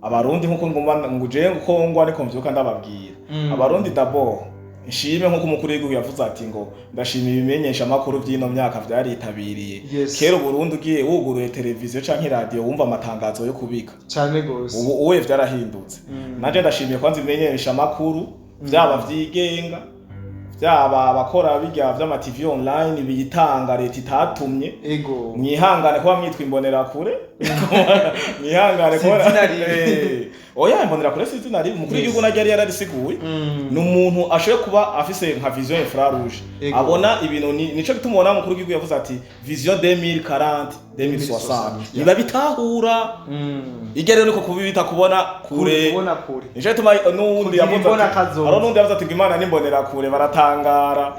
Abarundi, nkuko nguma nguje, nkuko ngwa niko mvyuka ndababwira, Abarundi d'abord Nshime nk'uko umukuru w'igihugu yavuze ati ngo ndashima ibimenyesha amakuru by'ino myaka vyaritabiriye. Kera Uburundi ugiye wuguruye televiziyo canke iradiyo wumva amatangazo yo kubika. Cane gose. Ubu uwe vyarahindutse. Nanje ndashimiye kwanza ibimenyesha amakuru, vyaba vyigenga, vyaba abakora bijya vy'ama TV online biyitanga leta itatumye. Mwihangane kuba mwitwa imbonerakure, mwihangane Si kuba izina ribi. Oya, imbonerakure si izina ribi. Umukuru w'igihugu naryo yari yararisiguye. Ni umuntu ashoboye kuba afise nka vision infrarouge, abona ibintu. Nico gituma ubona umukuru w'igihugu yavuze ati vision 2040 2060. Niba bitahura iryo rero niko kubibita kubona kure. Kubona kure. Nico gituma n'uwundi Kugira yavuze imbona ati kazoza. hariho n'uwundi yavuze ati ngo Imana n'imbonerakure, baratangara.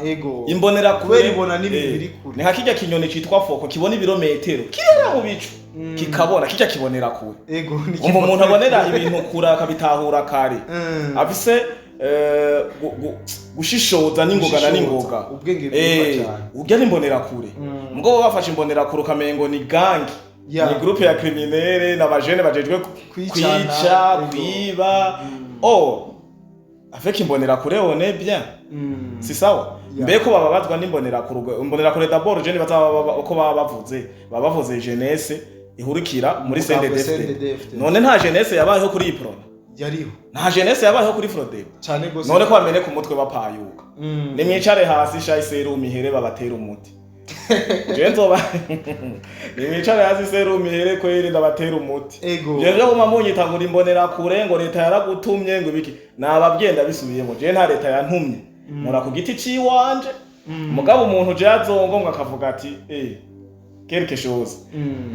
Imbonerakure Kubera ibona n'ibintu biri kure. Ni nka kirya kinyoni citwa faucon kibona ibirometero kirera mu bicu, kikabona kirya kibonera kure. Ni Umva, umuntu abonera ibintu kure akabitahura kare, afise gushishoza n'ingoga na Gushishoza, n'ingoga. Ubwenge bwiza cyane. Urya n'imbonerakure. Mugabo bafashe imbonerakure ukamengo ni gang, ni groupe ya criminels n'abajene bajejwe Kwicana, kwica, kwiba. Oh, avec imbonerakure on est bien. Si sawa. Mbe ko bababazwa n'imbonerakure? Imbonerakure d'abord je nibaza ko baba bavuze jeunesse ihurikira muri Umugambwe CNDD-FDD. CNDD-FDD. None nta jeunesse yabayeho kuri Uprona? Yariho. Nta jeunesse yabayeho kuri Frodebu? Cane gose. None ko bameneka umutwe bapayuka? Nimwicare hasi sha, iserumu ihere babatera umuti. Je nzoba nimwicare hasi, iserumu ihere kweri, ndabatera umuti. Je vyo guma munyita ngo imbonera kure, ngo leta yaragutumye, ngo ibiki, nababwiye ndabisubiyemo, je nta leta yantumye, nkora ku giti ciwanje. Mugabo umuntu je azongo akavuga ati quelque chose,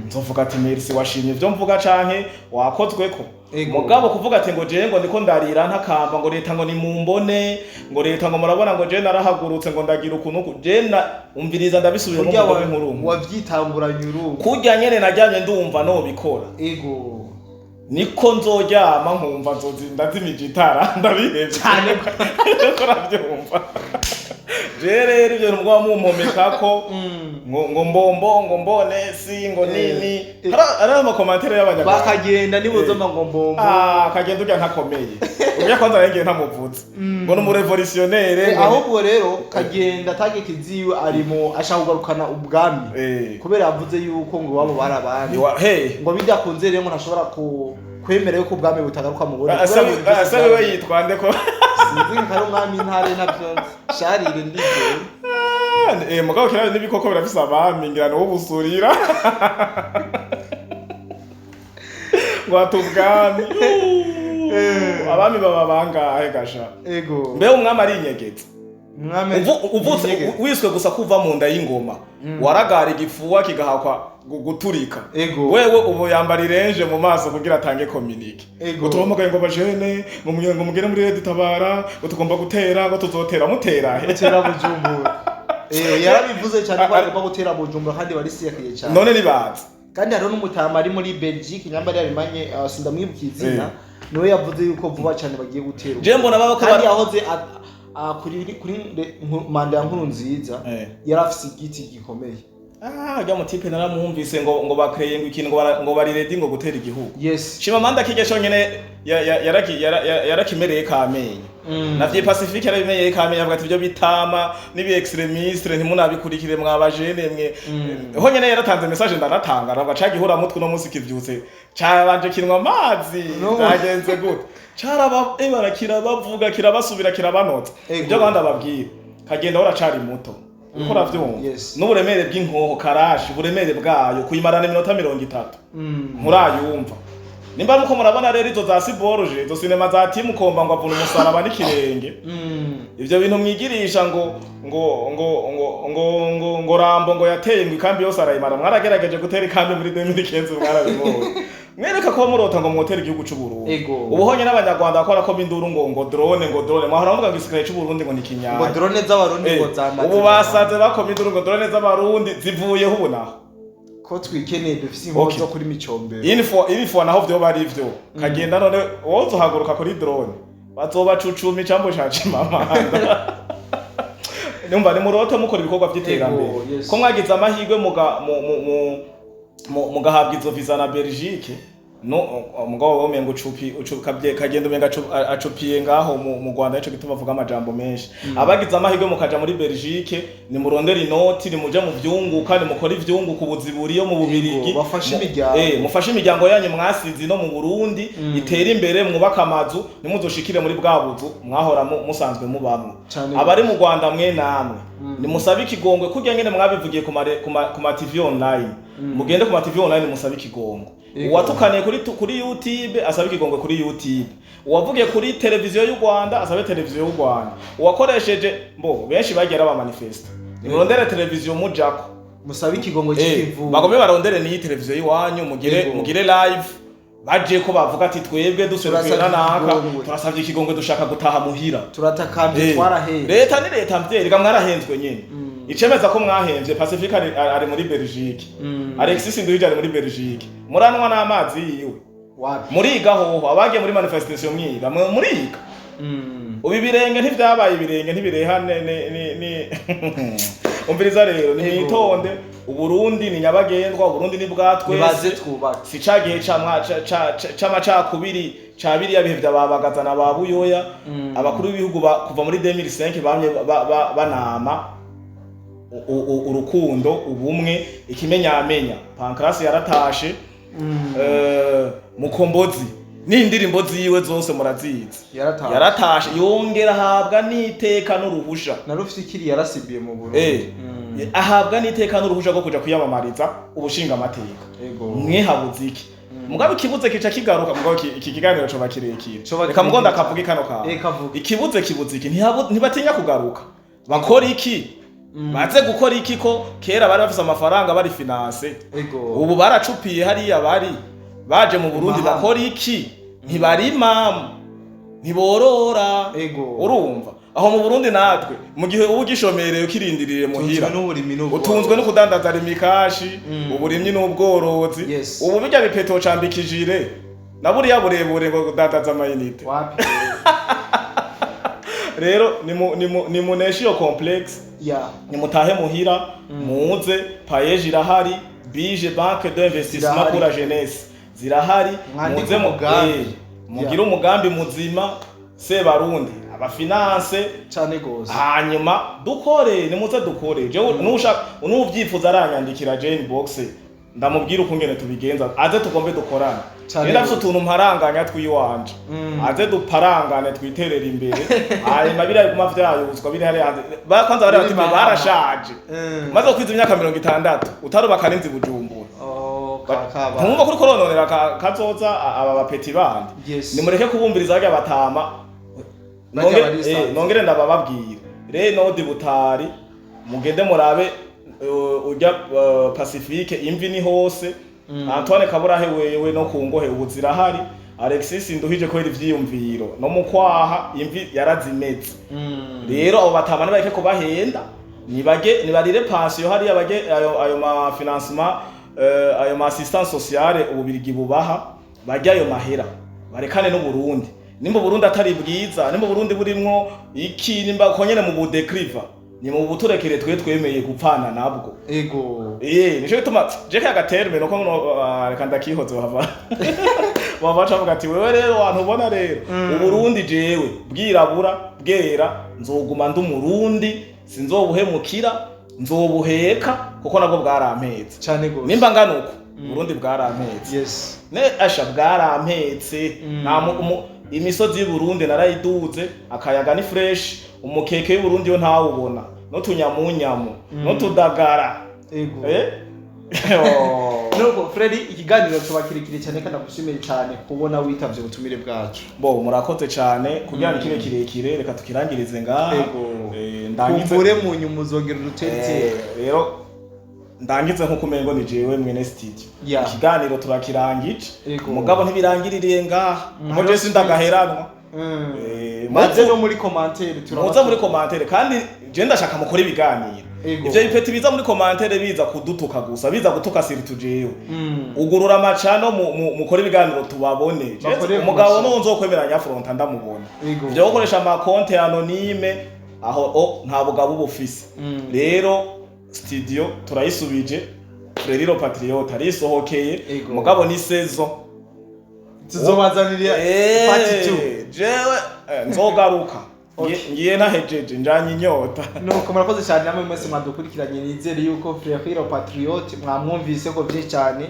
nzovuga ati merci, washimye ivyo mvuga canke wakozweko. Mugabo kuvuga ati ngo jewe ngo ndiko ndarira ntakamba ngo leta ngo nimumbone, ngo leta ngo murabona, ngo jewe narahagurutse, ngo ndagira ukuntu uku, jewe na umviriza, ndabisubiyemo Kurya mu nkuru wavyitanguranye urumva. Kurya nyene naryamye ndumva nobikora, niko nzoryama nkumva nzozi ndazimije itara ndabihevye. Cane. Ko uravyumva, je rero ivyo mugaba mumpomekako ngo mbombo, ngo mbone si ngo nini. Hari ama commentaires y'abanyarwanda. Bakagenda nibuzoma ngo mbombo. Ah, kagenda urya ntakomeye, urya kwanza naringiye ntamuvuze ngo ni umu révolutionnaire. Ahubwo rero kagenda target ziwe arimo ashaka kugarukana ubwami, kubera yavuze yuko ngo iwabo bari abami. Hey. Ngo bidakunze rero ngo ntashobora kwemera yuko ubwami butagaruka mu Burundi. Ah, Kubera ngo ibintu se byose we yitwa nde ko? Sinzi nka ari umwami intare ntabyo sharire ndizeye. Ah, mugabo kera n'ibikoko birafise abami, ngira ni ubusurira ngo ati ubwami. Abami baba bangahe gasha? Mbe umwami arinyegetse? Umwami Uvutse inyegetse. Wiswe gusa kuva mu nda y'ingoma, waragara igifuwa kigahakwa guturika. Wewe ubu yambara irenje mu maso kugira atange communiqué. Ngo turahamagaye ngo bajene ngo mugere muri Red Tabara, ngo tugomba gutera, ngo tuzotera, mutera he? Gutera Bujumbura. Yarabivuze cyane ko agomba gutera Bujumbura kandi barisiyakiye cyane. None nibaza. Kandi hariho n'umutama ari muri Belgique nyamba yari sindamwibuka izina, niwe yavuze yuko vuba cyane bagiye gutera. Je mbona baba ko kandi yahoze kuri manda ya nkuru nziza, yari afise igiti gikomeye. Ah, rya mutipe naramwumvise ngo bakreye ngo ikintu, ngo ngo bari ready ngo gutera igihugu. Chimamanda kijya conyene yarakimereye kamenyo. Na vye Pacifique yarabimenyeye kamenyo, avuga ati ibyo bitama n'ibi extrémistes ntimunabikurikire mwabajene mwe. Ho nyene yaratanze message ndanatanga, aravuga ca gihura mutwe no munsi kivyutse cabanje kinwa amazi. No. Byagenze gute? Caraba barakira bavuga kirabasubira kirabanotsa. Ibyo abandi ababwira, kagenda uracari muto, uriko uravyumva? Yes. N'uburemere bw'inkoho karashi, uburemere bwayo kuyimarana iminota 30, nturayumva. Nimba muko murabona rero izo za siborge, izo sinema za timu komba ngo avuna umusaraba n'ikirenge, ivyo bintu mwigirisha ngo Rambo ngo yateye ngo ikambi yose arayimara, mwaragerageje gutera ikambi muri 2015, mwarabibonye. Mwereka ko murota ngo mwotera igihugu c'u Burundi. Ubu honye n'abanyarwanda bakora ko binduru ngo drone, ngo drone, mwahora muvuga ngo igisirikare c'u Burundi ngo ni kinyaya. Ngo drone z'abarundi ngo zamaze. Ubu basaze bakoma induru ngo drone z'abarundi zivuyeho ubu naho. Ko twikeneye dufise inkoho zo kuri micombero. Info naho vyoba ari vyo kagenda, none wowe uzohaguruka kuri drone bazobacucuma icambo ca Chimamanda. Numva ni murote mukora ibikorwa vy'iterambere. Ego, yes. Ko mwagize amahirwe muga mu, mu, mu, mu, mugahabwa izo visa na Belgique. No umugabo wo mengo ucupi kagenda umenga acupiye ngaho mu Rwanda, nico gituma avuga amajambo menshi. Abagize amahirwe mukaja muri Belgique, nimurondera inoti, nimuje mu vyunguka, nimukora ivyunguka, ubuziburiyo mu Bubirigi. Yego, bafashe imiryango. Mufashe imiryango yanyu mwasize no mu Burundi itere imbere, mwubake amazu, nimuzoshikire muri bwa buzu mwahora musanzwe mubamwo. Cane. Abari mu Rwanda, mwe namwe nimusabe ikigongwe kurya ngene mwabivugiye ku ma TV online. Mugende ku ma TV online musabe ikigongwe. Uwatukaniye kuri YouTube asabe ikigongwe kuri YouTube, uwavugiye kuri televiziyo y'u Rwanda asabe televiziyo y'u Rwanda, uwakoresheje mbo benshi bagiye aba manifesta, nimurondere televiziyo mujako. Musabe ikigongo cy'ikivu. Bagome barondere niyi televiziyo y'iwanyu, mugire mugire live, baje ko bavuga ati twebwe duserukira Turasavye naka, ikigongwe. Turasavye ikigongwe, dushaka gutaha muhira. Turatakambye, twaraheze. Leta ni leta mvyeyi, reka mwarahenzwe nyene. Icemeza ko mwahemvye, Pacifique ari muri Belgique, Alexis Nduhije ari muri Belgique, muranwa n'amazi yiwe? Wapi. Muriga hoho? Abagiye muri manifestation mwiga, muriga? Ubu ibirenge ntivyabaye ibirenge, ntibireha ni umviriza rero, nimwitonde. Uburundi ni nyabagendwa, Uburundi ni bwa Nibaze twese. twubake. Si ca gihe c'amacakubiri ca biriya bihe vya babagaza na ba Buyoya. Abakuru b'ibihugu kuva muri 2005 bamye banama urukundo, ubumwe, ikimenyamenya Pancras yaratashe. Mukombozi n'indirimbo ziwe zose murazizi. Yaratashe. Yaratashe, yongera ahabwa n'iteka n'uruhusha. Na Rufikiri yarasibiye mu Burundi. Ahabwa n'iteka n'uruhusha rwo kuja kwiyamamariza ubushinga amateka. Mwe habuze iki? Mugabo ikibuze kica kigaruka. Mugabo iki kiganiro coba kirekire. Coba Reka mugo kirekire. ndakavuga kano kantu. Kavuga. Ikibuze kibuze iki? Ntibatinya kugaruka, bakora iki? Baze gukora iki ko kera bari bafise amafaranga, bari finance? Ubu baracupiye hariya, bari baje mu Burundi. Mahanga. Bakora iki? Ntibarima, ntiborora. Urumva aho mu Burundi natwe, mu gihe uba ugishomereye, ukirindiriye muhira, Utunzwe n'uburimyi n'ubworozi. Utunzwe no kudandaza rimikashi, uburimyi n'ubworozi. Ubu bijya bipeto cambikijire na buriya burebure ngo kudandaza amayinite. Wapi. Rero nimuneshe iyo complexe. Nimutahe muhira, muze PAEEJ irahari, BIJE, Banque d'investissement Zirahari. pour la jeunesse zirahari. Mwandike Muze umugambi. Mugire umugambi muzima, Sebarundi abafinance. Cane gose. Hanyuma dukore, nimuze dukore. Jewe nushaka nuvyifuza aranyandikira je inbox, ndamubwira ukungene tubigenza, aze tugombe dukorane. Cane Rero ndafise gose. utuntu mparanganya twiwanje, aze duparangane, twiterere imbere. Hanyuma biriya biguma vyayuzwa biri hariya hanze. Kwanza bari Biri batima mahama. barashaje. Maze kwiza imyaka 60 utarubaka n'inzu i Bujumbura. Oh, kakaba. Ntumva kuri korononera kazoza aba bapeti bandi. Nimureke kubumviriza barya batama. Barya barisanze. Nongere ndabababwira rero, nodi butari mugende murabe, urya Pacifique imvi ni hose, Antoine Kaburahe wewe no ku ngohe ubu zirahari, Alexis Nduhije kubera ivyiyumviro no mu kwaha imvi yarazimeze. Rero abo batama nibareke kubahenda, nibage nibarire pension hariya, bage ayo ma financement, ayo ma assistance sociale Ububirigi bubaha, bajya ayo mahera, barekane n'u Burundi. Nimba Burundi atari bwiza, nimba Burundi burimwo iki, nimba konyene mu budekriva, ni mu buturekere, twe twemeye gupfana nabwo. Nico gituma je ka gaterme nuko no reka ndakihoze, bava bavuga ati wewe rero wantu ubona rero Uburundi, jewe bwirabura bwera nzoguma ndi Umurundi, sinzobuhemukira, nzobuheka kuko nabwo bwarampetse. Cane gose. Nimba ngana uko, Burundi bwarampetse. Ne asha bwarampetse. Nta imisozi y'u Burundi narayiduze, akayaga ni fresh, umukeke y'u Burundi yo ntawubona, n'utunyamunyamu n'utudagara. Oh. Nuko Freddy, ikiganiro tuba kirekire cyane kandi ndagushimiye cyane kubona witavye ubutumire bwacu. Bo murakoze cyane kugira ngo kibe kirekire, reka tukirangirize ngaha. Ndangize Kumbure mu nyuma uzongera udutere iteka. Rero ndangize nkuko umengo ni jewe mwene studio. Ikiganiro turakirangije. Mugabo ntibirangiririye ngaha, ngo je sindagaheranwa. Maze no muri commentaire turaba. Muze muri commentaire, kandi je ndashaka mukora ibiganiro. Ivyo bipeti biza muri commentaire biza kudutuka gusa, biza gutuka surtout jewe. Ugurura amacano mukore ibiganiro tubabone. Bakore Umugabo gusa. no nzokwemeranya fronta ndamubona. Ivyo gukoresha amakonte anonyme aho nta bugabo uba ufise. Rero studio turayisubije, Freriro Patriote arisohokeye. Mugabo ni saison. Tuzobazanira part 2. Jewe nzogaruka. Okay. Ngiye nahejeje, njanye inyota. Nuko murakoze cyane namwe mwese mwadukurikiranye. Nizere yuko Frère Patriote mwamwumvise ko byinshi cyane.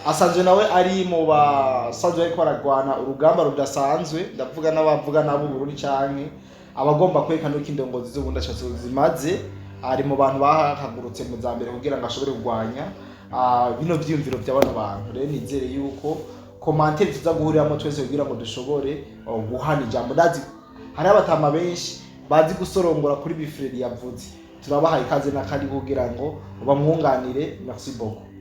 Asanzwe nawe ari mu basanzwe bariko baragwana urugamba rudasanzwe, ndavuga n'abavuga nabo Burundi canke abagomba kwerekana uko indongozi z'ubundi ashatse zimaze. Ari mu bantu bahagurutse mu za mbere kugira ngo ashobore kurwanya bino vyiyumviro vya bano bantu. Rero nizere yuko commentaire tuza guhuriramo twese kugira ngo dushobore guhana ijambo. Ndazi hariho abatama benshi bazi gusorongora kuri bifureri yavuze. Turabahaye ikaze n'akandi kugira ngo bamwunganire. Merci beaucoup.